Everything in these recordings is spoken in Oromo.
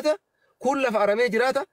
jiraata, kun lafa aramee jiraata,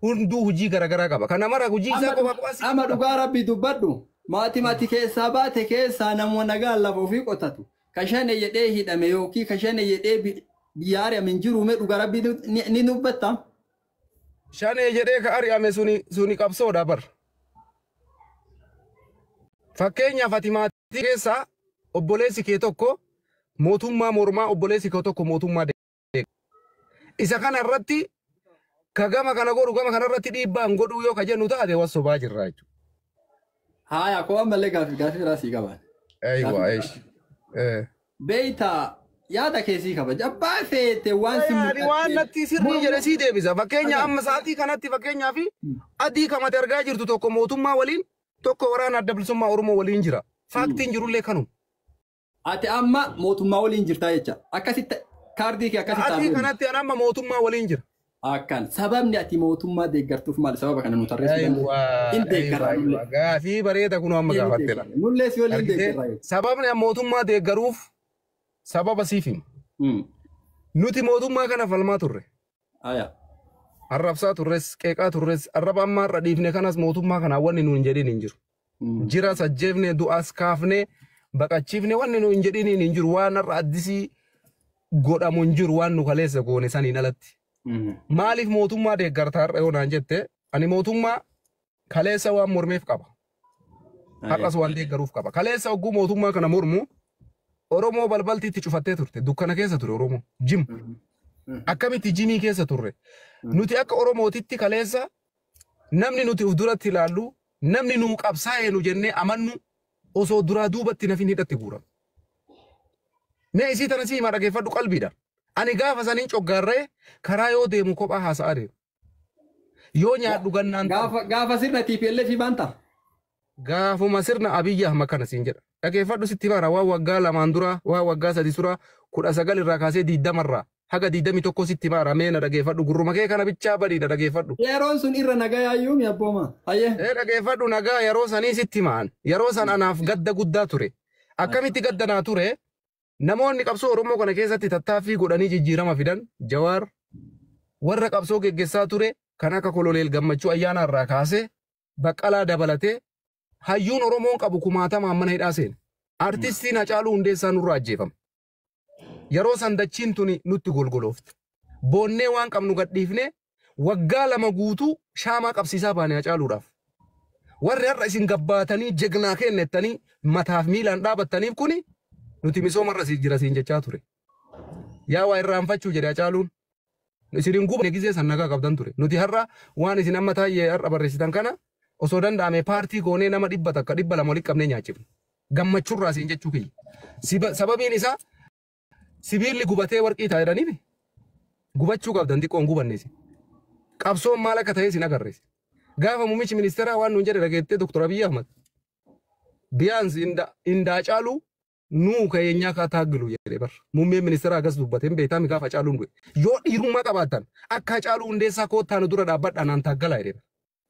hunduu hojii garaagaraa qaba. Kana mara hojii isaa qofa qofa. Amma dhugaa rabbii dubbadhu. Maatii maatii keessaa baate keessaa namoota nagaan lafa ofii qotatu. Kashane jedhee hidhame yookiin kashane jedhee biyya ari'ame hin jiru mee dhugaa rabbii ni dubbatta. Shanee jedhee ka ari'ame suni qabsoodha bar. Fakkeenyaaf ati maatii keessaa obboleessi kee tokko mootummaa mormaa, obboleessi kee tokko mootummaa deeggaru. Isa kana irratti ka gama kana godhu gama kana irratti dhiibbaa hin godhuu yoo ka jennu taate was sobaa jirra jechuudha. Haaya koo ammallee gaaffii biraa sii qaban. Eeywa eesh. Beeyta yaada keessii kabaja. Abbaa feete waan si Ani waan natti sirrii jedhe sii deebisa. Fakkeenya amma sa'aatii kanatti fakkeenyaa fi adii kamate argaa jirtu tokko mootummaa waliin, tokko waraana adda bilisummaa Oromoo waliin jira. Faaktiin jirullee kanuma. Ati amma mootummaa waliin jirtaa jecha. Akkasitti kaardii kee akkasitti Sa'aatii kanatti ani amma mootummaa waliin jira. Akkan sababni ati mootummaa deeggartuuf maali? Sababa kana nu tarreessuu dandeessa. In deeggarra nullee. Gaafii bareeda kunoo amma gaafatte la. Nullee si waliin deeggarra. Sababni mootummaa deeggaruuf sababa siif hima. Nuti mootummaa kana falmaa turre. Arrabsaa turres, qeeqaa turres, arraba ammaa irra dhiifne kanas mootummaa kanaa wanni nuun jedhin hin jiru. Jiras ajjeefne, du'as kaafne, baqachiifne wanni nuun jedhin hin jiru. Waan har'a addisii godhamu hin jiru waan nu kaleessa goone saniin alatti. Maaliif mootummaa deeggartaa har'a yoo naan jette, ani mootummaa kaleessa waan mormeef qaba. Har'as waan deeggaruuf qaba. Kaleessa hogguu mootummaa kana mormu Oromoo balbalti itti cufattee turte. Dukkana keessa ture Oromoo. Jim. Akkamitti jimii keessa turre? Nuti akka Oromootitti kaleessa namni nuti uf duratti ilaallu, namni nuu qabsaa'ee nu jennee amannu osoo duraa duubatti nafin hidhatti guurama. Mee isii tana sii himaa dhageeffadhu qalbiidha. Ani gaafa saniin coggaarree karaa yoo deemu kophaa haasa'aa deemu. Yoo nyaadhu gannaan ta'u. Gaafa sirna TPLF baanta? Gaafuma sirna Abiyyi Ahmad kana siin jedha. Dhageeffadhu sitti himaara waan waggaa 2 dura, waan waggaa 3 dura, 19 irraa kaasee 20 irraa haga 21 sitti himaara mee na dhageeffadhu gurruma kee kana bichaa badiidha dhageeffadhu. Yeroon sun irra nagaa yaayyuu mi abbooma? Hayyee. Dhageeffadhu nagaa yeroo sanii sitti himaan. Yeroo san anaaf gadda guddaa ture. Akkamitti gadda naa ture? Namoonni qabsoo Oromoo kana keessatti tattaaffii godhanii jijjiirama fidan Jawaar warra qabsoo geggeessaa ture kan akka Koloneel Gammachuu Ayyaanaa irraa kaasee Baqqalaa dabalatee hayyuun Oromoon qabu kumaatamaan mana hidhaa seene. Artistiin Hacaaluu Hundeessaa nurraa ajjeefame. Yeroo san dachiin tuni nutti golgoloofte. Boonnee waan qabnu gadhiifnee waggaa 2 guutuu shaamaa qabsiisaa baane Hacaaluudhaaf. Warri har'a isin gabbaatanii jegnaa kennettanii mataaf miilaan dhaabattaniif kuni nuti misooma irra jira siin jechaa ture. Yaa waa irraanfachuu jedhe Hacaaluun. Isin hin gubne gizee san nagaa qabdan ture. Nuti har'a waan isin amma taa'ee har'a barreessitan kana osoo danda'ame paartii goonee nama 100 200 walitti qabnee nyaachifne. Gammachuurraa siin jechuu kiyya. Sababiin isaa sibiilli gubatee warqii ta'a jedhaniifi gubachuu qabdan xiqqoon gubanne isin. Qabsoon maal akka ta'e isin agarreesse. Gaafa muummichi ministeeraa waan nuun jedhe dhageettee Dr. Abiyyi Ahmad. Biyaans indaa caaluu nuu keenyaa kaa taaggilu jedhe bar. Muummeen ministeeraa akkas dubbate hin beektaa gaafa Hacaaluun du'e. Yoo dhiirummaa qabaattan akka Hacaaluu Hundeessaa koottaa nu dura dhaabbadhaa naan taaggalaa jedhe bar.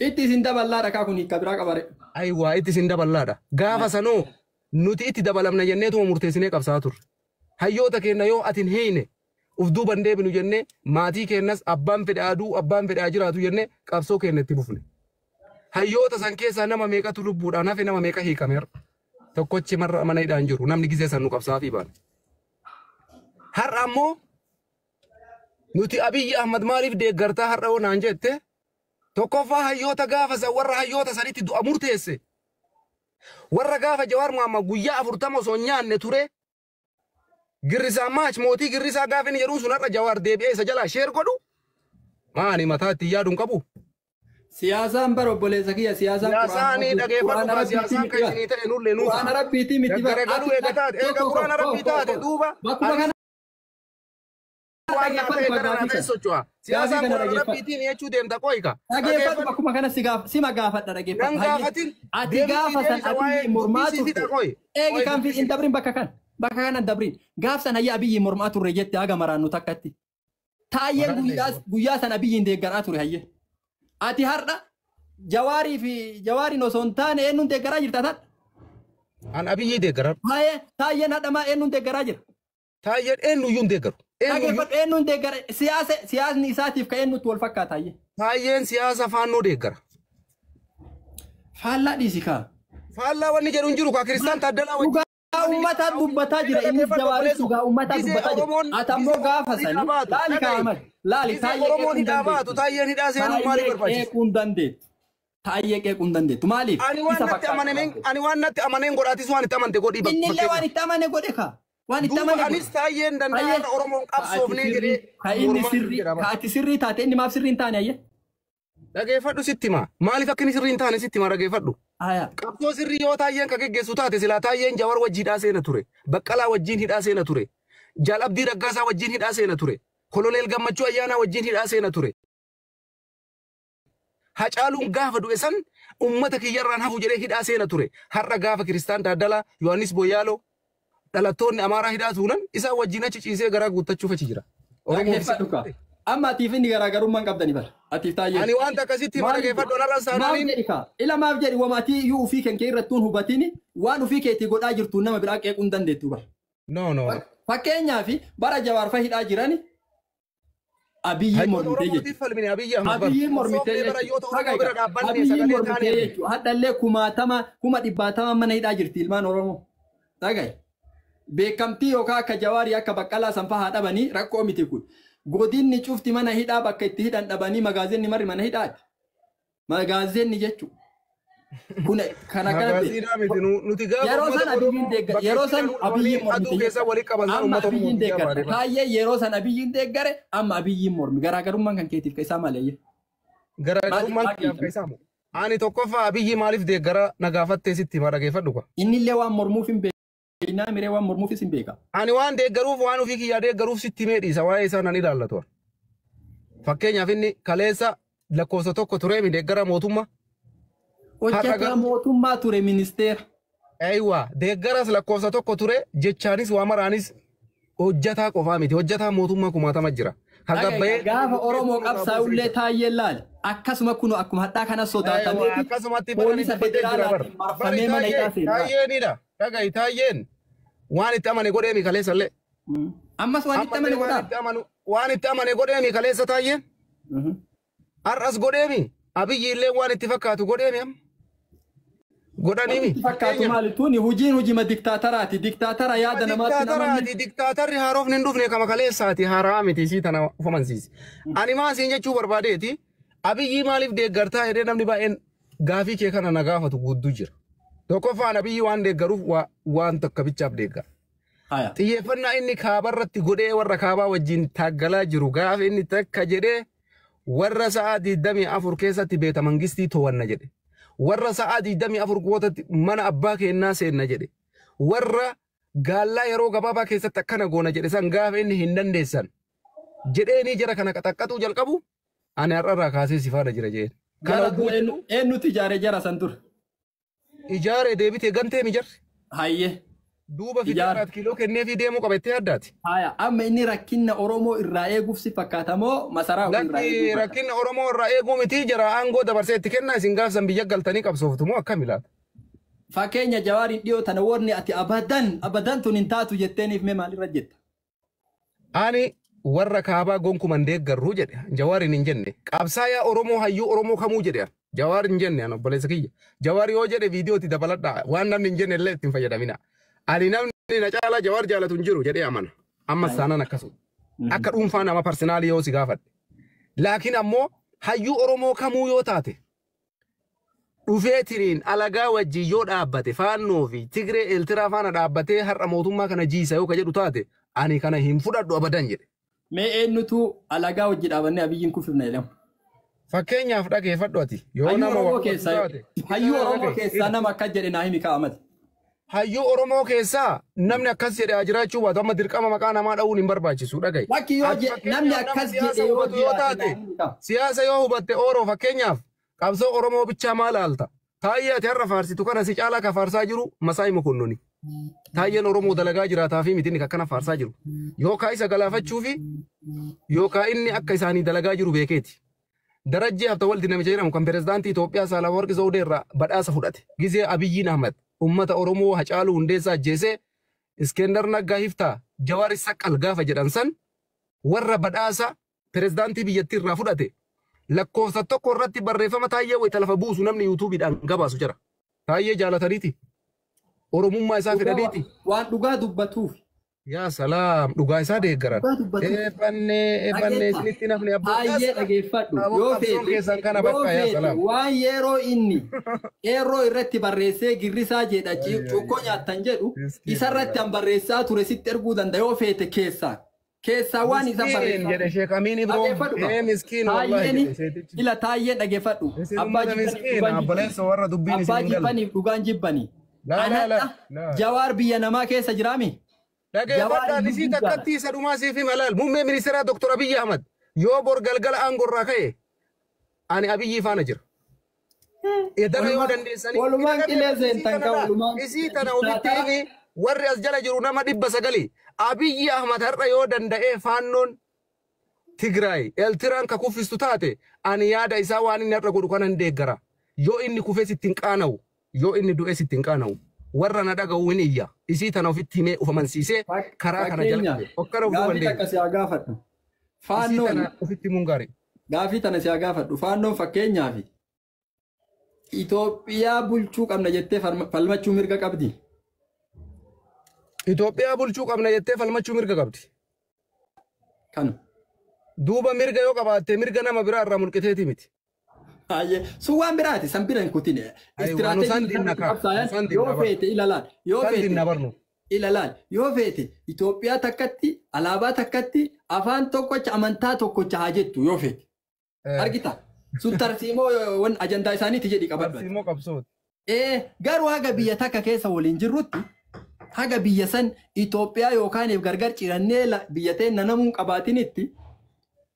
Itti isin daballaadha kaa kun hiikka biraa qabare. Ayiwaa itti isin daballaadha. Gaafa sanoo nuti itti dabalamna jenneetuma murteessinee qabsaa turre. Hayyoota keenya yoo ati hin hiine uf duuban deebinu jennee maatii keenyas abbaan fedhe aduu abbaan fedhe jiraatu jennee qabsoo keenya itti bufne. Hayyoota san keessaa nama meeqatu lubbuudhaan hafe nama meeqa hiikame har'a. Tokkochi marra mana hidhaan jiru namni gizee san nu qabsaafii baane. Har'a ammoo nuti Abiyyi Ahmad maaliif deeggartaa har'a yoo naan jette tokkoffaa hayyoota gaafa san warra hayyoota sanitti du'a murteesse. Warra gaafa Jawaar Mohaammed guyyaa 40 osoo nyaanne ture. Girrisaa maach mootii girrisaa gaafa inni jedhuun sun har'a Jawaar deebi'ee isa jalaa sheer godhu. Maani mataa itti yaaduun qabu. Siyaasaan bara obboleessa kiyya siyaasaan Siyaasaanii dhageeffadhu siyaasaan kan isinii ta'e nullee nuufa. Quraana Rabbiitii miti bara. Garagaluu eega taate eega Quraana Rabbii taate duuba. Bakkuma kana waan ta'e gara naa ta'e socho'a. Siyaasaan Quraana Rabbiitiin jechuu deemta qoyika. Dhageeffadhu bakkuma kana sima gaafadha dhageeffadhu. Nan gaafatin. Ati gaafa san Abiyyi mormaa turte. Eegi kan fi hin dabrin bakka kana. Bakka kana hin dabrin. Gaaf san hayya Abiyyi mormaa turre jette haga maraannu takkatti. Taayyeen guyyaa san Abiyyiin deeggaraa ture hayyee. Ati har'a Jawaarii fi Jawaariin osoo hin taane eenyuun deeggaraa jirta ta'a? An Abiyyi deeggaraa. Taayyeen hadhamaa eenyuun deeggaraa jira? Taayyeen eenyuyyuu hin deeggaru. Dhageeffadhu eenyuun deeggara siyaasa siyaasni isaatiif ka eenyutti wal fakkaata hayyee. Taayyeen siyaasa faannoo deeggara. Faallaa dhiisi kaa. Faallaa wanni jedhu hin jiru kaa Kiristaan Taaddalaa wajjin. Dhugaa uummataa dubbataa jira innis Jawaaris dhugaa uummataa dubbataa jira. Ati ammoo gaafa sani laali kaa Ahmad laali taayyee Oromoon hidhaa baatu taayyeen hidhaa seenuu maaliif barbaachisa? Qeequun dandeettu. Taayyee qeequun dandeettu maaliif? Ani waan natti amaneen ani waan natti amaneen godhaatis waan itti amante godhii Inni illee waan itti amane godhe kaa. Waan itti amane Duuba anis taayyeen danda'an Oromoon qabsoofnee jedhee. Ka inni sirrii ka ati sirrii taate inni maaf sirrii hin taane ayyee? Dhageeffadhu sitti hima. Maaliif akka inni sirrii hin taane sitti hima dhageeffadhu. Qabsoo sirrii yoo taayyeen ka geggeessu taate silaa taayyeen Jawar wajjin hidhaa seena ture. Baqqalaa wajjin hidhaa seena ture. Jaal Abdii Raggaasaa wajjin hidhaa seena ture. Koloneel Gammachuu Ayyaanaa wajjin hidhaa seena ture. Hacaaluun gaafa du'e san uummata kiyyarraan hafu jedhee hidhaa seena ture. Har'a gaafa Kiristaan Taaddalaa, Yohaannis Boyyaaloo dhalattoonni Amaaraa hidhaa tuunan isaan wajjin achi ciisee garaa guuttachuuf achi jira. Oromoo Amma atiif inni garaagarummaa hin qabdani bara. Atiif taayyee. Ani wanta akkasitti hima dhageeffadhu anarra saananiin. Maaf jedhi kaa. Ila maaf jedhi wama ati iyyuu ofii kan kee irrattuun hubatini waan ofii keetii godhaa jirtu nama biraa qeequu hin dandeettu bara. No no. Fakkeenyaaf bara Jawaar fa hidhaa jirani Abiyyi mormitee jechuudha. Abiyyi mormitee jechuudha. Abiyyi mormitee jechuudha. Hadhallee kumaatama kuma dhibbaatama mana hidhaa jirti ilmaan Oromoo. Dhagaye. Beekamtii yookaan akka Jawaarii akka Baqqalaa sanfaa haa dhabanii rakkoo miti kun. Godinni cufti mana hidhaa bakka itti hidhan dhabanii magaazinni marri mana hidhaati. Magaazinni jechuudha. Kun kan akkana Nuti gaafa yeroo san Abiyyiin deeggare yeroo san Abiyyiin mormite amma Abiyyiin deeggare taayyee yeroo san Abiyyiin deeggare amma Abiyyiin mormi garaagarummaan kan keetiif ka isaa malee. Garaagarummaan keetiif ka isaa Ani tokkoffaa Abiyyi maaliif deeggara na gaafattee sitti hima dhageeffadhu kwa. Inni illee waan mormuuf hin beeknaa miree waan mormuufis hin beeka. Ani waan deeggaruuf waan ofii kiyyaa deeggaruuf sitti himee dhiisa waa'ee isaa nan ilaallatu. Fakkeenyaaf inni kaleessa lakkoofsa tokko turee mi deeggara mootummaa. Hojjetaa mootummaa ture ministeera. Eeywa deeggaras lakkoofsa tokko ture jechaanis waa maraanis hojjetaa qofaa miti hojjetaa mootummaa kumaatama jira. Gaafa Oromoo qabsaa'ullee taayyee laali. Akkasuma kun akkuma hadhaa kana sodaatamee akkasumatti poolisa federaalaatiin marfamee mana hidhaa seenaa. Taayyeenidha. Dhaga'i taayyeen waan itti amane godheemi kaleessallee. Ammas waan itti amane godhaa. Waan itti amane godheemi kaleessa taayyeen. Har'as godheemi. Abiyyi illee waan itti fakkaatu godheemi amma. Godhaniimi. Fakkaatu maali tuni hojiin hojima diktaataraati. Diktaatara yaada namaatti Diktaataraati. Diktaatarri haarofni hin dhufne kama kaleessaati. Haaraa miti sii tana ufamansiisi. Ani maa siin jechuu barbaadeeti. Abiyyi maaliif deeggartaa jedhee namni baay'een gaafii kee kana na gaafatu gudduu jira. Tokkoffaan Abiyyi waan deeggaruuf waan tokko bichaaf deeggara. Xiyyeeffannaa inni kaabarratti godhee warra kaabaa wajjin taaggalaa jiru gaafa inni takka jedhee warra sa'a 24 keessatti beeta mangistii to'anna jedhe. Warra sa'a 24 gootatti mana abbaa kennaa seenna jedhe. Warra gaallaa yeroo gabaabaa keessatti akkana goona jedhe san gaafa inni hin dandeessan jedheenii jara kana qaxaqqaxuu jalqabu ani har'arraa kaasee si faana jira jedheen. Kana eenyutu ijaare jara san dur? Ijaare deebitee gantee mi jarri? Hayyee. Duuba fidee 4 kiiloo kenneefii deemuu qabattee addaati. Haya amma inni rakkinna Oromoo irraa eeguuf si fakkaata moo masaraa irraa eeguuf? Rakkinna Oromoo irraa eeguu miti jara aangoo dabarsee itti kenna isin gaafsan biyya galtanii qabsooftu moo akkam ilaata? Fakkeenya Jawaariin dhiyoo tana warni ati abadan abadan tun hin taatu jetteeniif mee maalirra jetta? Ani warra kaabaa gonkuman deeggarruu jedhe Jawaariin hin jenne qabsaayaa Oromoo hayyuu Oromoo kamuu jedhe Jawaar hin jenne an obboleessa kiyya Jawaar yoo jedhe viidiyootti dabaladhaa waan namni hin jenne illee ittiin fayyadamina. Ani namni na caalaa Jawaar jaalatu hin jiru jedhee amana. Ammas taanaan akkasuma. Akka dhuunfaa nama parsenaalii yoo si gaafadhe. Laakiin ammoo hayyuu Oromoo kamuu yoo taate dhufee tiriin alagaa wajjin yoo dhaabbate faannoo fi Tigree Eeltiraa faana dhaabbatee har'a mootummaa kana jiisa yoo ka jedhu taate ani kana hin fudhadhu abadan jedhe. Mee eenyutu alagaa wajji dhaabannee Abiyyiin kufifna jedhamu? Fakkeenyaaf dhageeffadhu ati. Yoo nama Hayyuu Oromoo keessaa nama akkas jedhe naa himi kaa'amate. Hayyuu Oromoo keessaa namni akkas jedhe jiraachuu baatu amma dirqama maqaa namaa dha'uun hin barbaachisu dhaga'i. Bakki yoo namni akkas jedhe yoo taate siyaasa yoo hubatte Ooroo fakkeenyaaf qabsoo Oromoo bichaa maal aalta? Taayyee ati har'a faarsitu kana si caalaa ka faarsaa jiru Masaay Mokonnon. Taayyeen Oromoo dalagaa jiraataa fi miti inni akkana faarsaa jiru. Yookaan isa galaafachuu fi yookaan inni akka isaanii dalagaa jiru beekeeti. Darajjii Haftawaldi namicha jedhamu kan pirezidaantii Itoophiyaa Saalawarqi Zawudee irraa badhaasa fudhate. Gizee Abiyyiin Ahmad uummata Oromoo Hacaaluu Hundeessaa ajjeesee Iskendar Naggaa Hiftaa Jawaar Saqqal gaafa jedhan san Warra badhaasa pirezidaantii biyyattii irraa fudhate lakkoofsa tokko irratti barreeffama Taayyee wayita lafa buusu namni yuutuubiidhaan gabaasu jira. Taayyee jaalataniiti. Oromummaa isaa fedhaniiti. Waan dhugaa dubbatuuf. Yaa salaam, dhugaa isaa deeggaran. Eebbannee eebbannee isinitti nafni abbaa. Taayyee dhageeffadhu. Yoo feete waan yeroo inni qeerroo irratti barreessee girrisaa jedha cuukkoo nyaattan jedhu isarratti an barreessaa ture sitti erguu danda'a yoo feete keessaa. Keessaa waan isa barreessaa. Jedhe Sheek Amiin Ibroo. Ee miskiin wallahi jedhe seetichi. Ila Taayyee dhageeffadhu. Abbaa miskiin obboleessa warra dubbiin isin Abbaa jibbaniif dhugaan jibbanii. Jawaar biyya namaa keessa jiraami? Dhageeffadhaan isii takkatti isa dhumaa siif hima laal. Muummee ministeeraa Dr. Abiyyi Ahmad yoo bor galgala aangorraa ka'e ani Abiyyi faana jira. Edana yoo dandeessanii. Walumaan qilee seentan kan walumaan. Isii tana ofitti himi warri as jala jiru nama 900. Abiyyi Ahmad har'a yoo danda'ee faannoon Tigraay Eeltiraan ka kuffistu taate ani yaada isaa waan inni har'a godhu kanan deeggara. Yoo inni kufes ittiin qaana'u yoo inni du'es ittiin qaana'u. Warra na dhaga'u hin iyya. Isii tana ofitti himee of amansiisee karaa kana jalqabe. Okkana of duuban deema. Gaafii takka si haa gaafadhu. Faannoon. Isii tana ofitti himuun gaarii. Gaafii tana si haa gaafadhu. Faannoon fakkeenyaaf Itoophiyaa bulchuu qabna jettee falmachuu mirga qabdi. Itoophiyaa bulchuu qabna jettee falmachuu mirga qabdi. Kana. Duuba mirga yoo qabaatte mirga nama biraa irraa mulqiteeti miti. Sun waan biraati san bira hin kutine. Yoo feete ilalaan. Yoo feete ilalaan. Yoo feete Itoophiyaa takkatti alaabaa takkatti afaan tokkocha amantaa tokkocha haa jettu yoo feete. Argita. Sun tarsiimoo ajandaa isaaniiti jedhi qabadhu. Tarsiimoo qabsooti. Garuu haga biyya takka keessa waliin jirrutti haga biyya san Itoophiyaa yookaan gargar cirannee biyya teenna namuun qabaatinitti.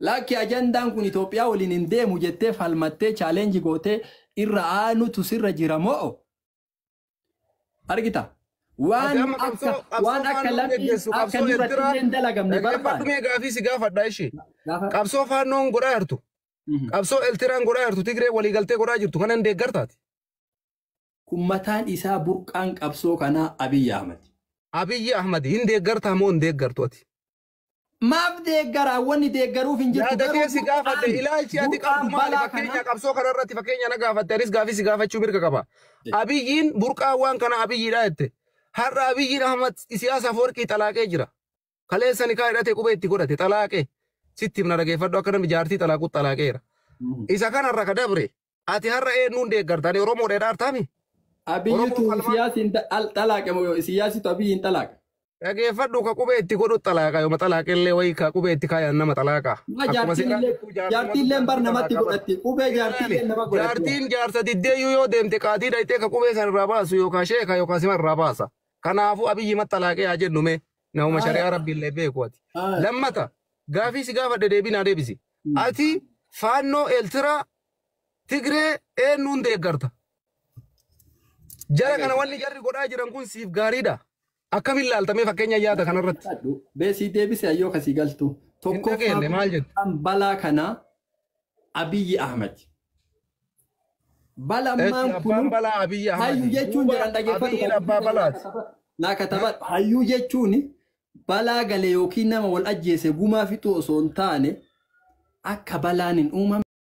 Lakki ajandaan kun Itoophiyaa waliin hin deemu jettee falmattee chaalenjii gootee irra aanutu sirra jira moo? Argita. Waan akka lammiin akka nurratti hin dalagamne barbaade. Dhugee gaafii si gaafadha ishee. Qabsoo faannoon godhaa jirtu. Qabsoo Eeltiraan godhaa jirtu. Tigree waliigaltee godhaa jirtu. Kanan deeggartaati. Kun mataan isaa burqaan qabsoo kanaa Abiyyi Ahmad. Abiyyi Ahmad hin deeggartaa moo hin deeggartu ati? Maaf deeggaraa wanni deeggaruuf hin jirtu. Yaada kee si gaafadhe ilaalchi ati qabdu maali fakkeenya qabsoo kanarratti fakkeenya na gaafatte anis gaafii si gaafachuu mirga qaba. Abiyyiin burqaa waan kana Abiyyiidha jette. Har'a Abiyyiin Ahmad Isiyaas Afwerqii xalaaqee jira. Kaleessa nikaa hidhatee qubee itti godhate xalaaqee. Sitti himna dhageeffadhu akka namni jaartii xalaaqu xalaaqeera. Isa kanarra ka dabre ati har'a eenyuun deeggarta ani Oromoo dheeraartaami. Abiyyitu Isiyaasiin xalaaqe moo Isiyaasitu Abiyyiin xalaaqa? Dhageeffadhu ka qubee itti godhu xalaaqa yooma xalaaqellee wayii ka qubee itti kaayan nama xalaaqa. Jaartiilleen bar namatti godhatti qubee jaartiilleen nama godhatti. Jaartiin jaarsa diddeeyyuu yoo deemte qaatii dhayxee ka qubee san irraa baasu yookaan sheeka yookaan sima irraa baasa. Kanaafuu Abiyyi maxxalaaqee haa jennu mee nama shari'aa rabbiillee beeku ati. Lammata gaafii si gaafadhe deebii naa deebisi. Ati faannoo Eeltiraa Tigree eenyuun deeggarta? Jara kana wanni jarri godhaa jiran kun siif gaariidha. Akkamiin ilaaltamee fakkeenya yaada kanarratti? Beesii deebisee ayyoo kasii galtu. Tokkoffaan balaa kanaa Abiyyi Ahmad. Balammaan kun hayyuu jechuun jedhan dhageeffatu. Naa katabadhu. Hayyuu jechuun balaa gale yookiin nama wal ajjeese gumaa fixuu osoo hin taane akka balaan hin uumamne.